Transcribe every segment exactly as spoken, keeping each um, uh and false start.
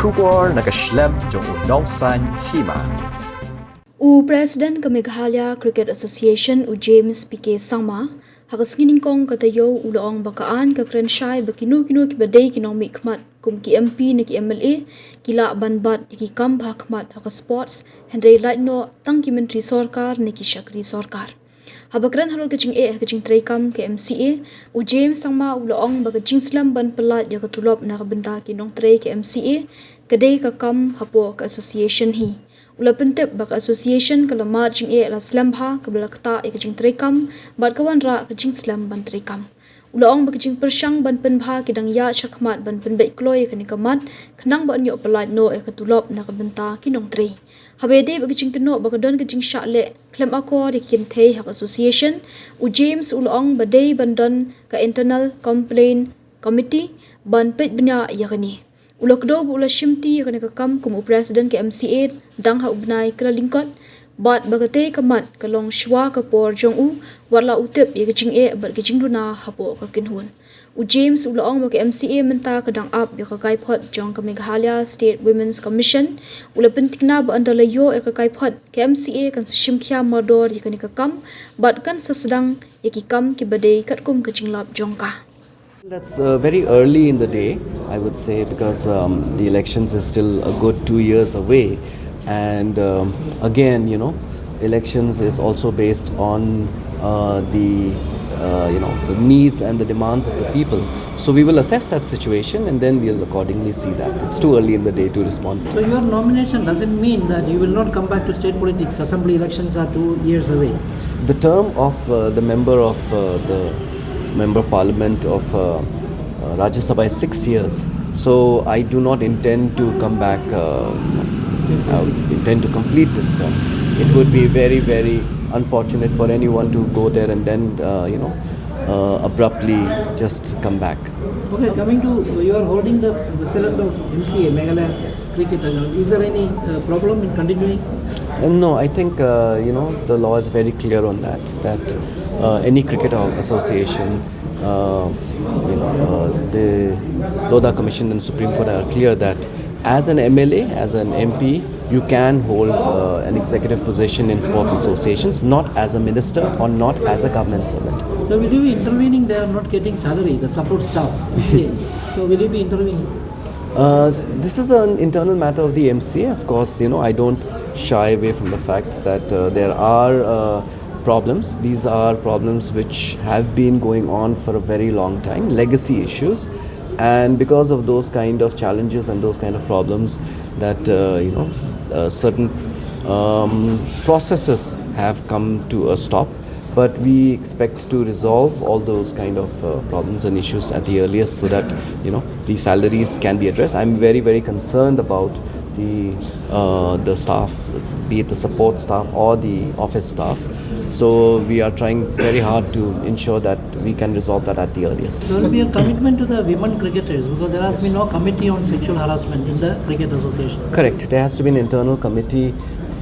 Khubor na ka shlem jong u Nongsaiñ Hima. U President ka Meghalaya Cricket Association, u James P K Sangma, ha ka sngi Nyngkong ka taïew u la ong ba ka aiñ ka kren shai ba kino kino kiba dei ki nongmihkhmat kum ki M P ne ki M L A ki lah ban bat ïa ki kam bha khmat ha ka sports, hynrei lait noh tang ki myntri sorkar ne ki shakri sorkar. Haba kren halor ka jingeh ha ka jingtrei kam ka M C A, u James Sangma u la ong ba ka jingslem ban pyllait ïa ka tulop na ka bynta ki nongtrei ka M C A ka dei ka kam hapoh ka association hi. U la pyntip ba ka association ka la mad jingeh la slem bha kaba la ktah ïa ka jingtrei kam bad ka wanrah ka jingslem ban trei kam. U la ong ba ka jingpyrshang ban pynbha ki dang ïaid shakhmat ban pynbeit kloi ïa kane ka mat khnang ba yn ïoh pyllait noh ïa ka tulop na ka bynta ki nongtrei. Haba ïadei bad ka jingkynnoh ba ka don ka jingshah leh khlem akor ïa ki kynthei ha ka association, u James u la ong ba dei ban don ka internal complaint committee ban peit bniah ïa kane. U la kdew ba u la shimti ïa kane ka kam kum u president ka M C A dang ha u bnai Kyllalyngkot, bad ba katei ka mat ka long shwa ka por jong u, wat la u tip ïa ka jingeh bad ka jingduna hapoh ka kynhun. U James u la ong ba ka M C A mynta ka dang ap ïa ka kaiphod jong ka Meghalaya State Women's Commission. U la pyntikna ba ynda la ïoh ïa ka kaiphod, ka M C A kan sa shim khia mardor ïa kane ka kam bad kan sa sdang ïa ki kam kiba dei katkum ka jinglap jong ka. That's uh, very early in the day, I would say, because um, the elections is still a good two years away. And um, again, you know, elections is also based on uh, the uh, you know, the needs and the demands of the people. So we will assess that situation and then we'll accordingly see that. It's too early in the day to respond. So your nomination doesn't mean that you will not come back to state politics. Assembly elections are two years away. It's the term of uh, the member of uh, the member of parliament of uh, uh, Rajya Sabha is six years. So I do not intend to come back, uh, uh, intend to complete this term. It would be very, very unfortunate for anyone to go there and then, uh, you know, uh, abruptly just come back. Okay, coming to, you are holding the president of M C A, Meghalaya Cricket Association. Is there any uh, problem in continuing? Uh, no, I think uh, you know, the law is very clear on that. That uh, any cricket association, uh, you know, uh, the Lodha Commission and Supreme Court are clear that as an M L A, as an M P, you can hold uh, an executive position in sports associations, not as a minister or not as a government servant. So will you be intervening? They are not getting salary, the support staff. So will you be intervening? Uh, this is an internal matter of the M C A. Of course, you know, I don't shy away from the fact that uh, there are uh, problems. These are problems which have been going on for a very long time, legacy issues. And because of those kind of challenges and those kind of problems, that uh, you know, uh, certain um, processes have come to a stop. But we expect to resolve all those kind of uh, problems and issues at the earliest, so that, you know, the salaries can be addressed. I'm very, very concerned about the uh, the staff, be it the support staff or the office staff. So we are trying very hard to ensure that we can resolve that at the earliest. There will be a commitment to the women cricketers, because there has been no committee on sexual harassment in the Cricket Association. Correct. There has to be an internal committee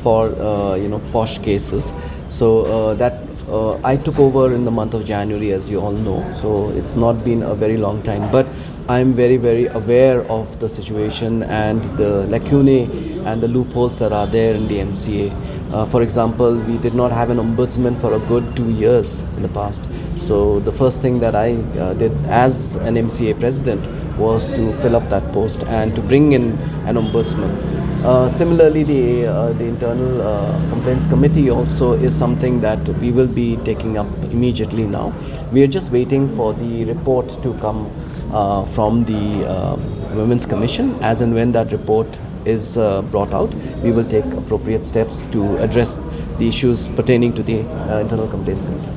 for uh, you know, POSH cases. So uh, that uh, I took over in the month of January, as you all know. So it's not been a very long time, but I'm very, very aware of the situation and the lacunae and the loopholes that are there in the M C A. Uh, for example, we did not have an ombudsman for a good two years in the past. So the first thing that I uh, did as an M C A president was to fill up that post and to bring in an ombudsman. Uh, similarly, the uh, the internal uh, complaints committee also is something that we will be taking up immediately now. We are just waiting for the report to come uh, from the uh, Women's Commission. As and when that report is uh, brought out, we will take appropriate steps to address the issues pertaining to the uh, internal complaints committee.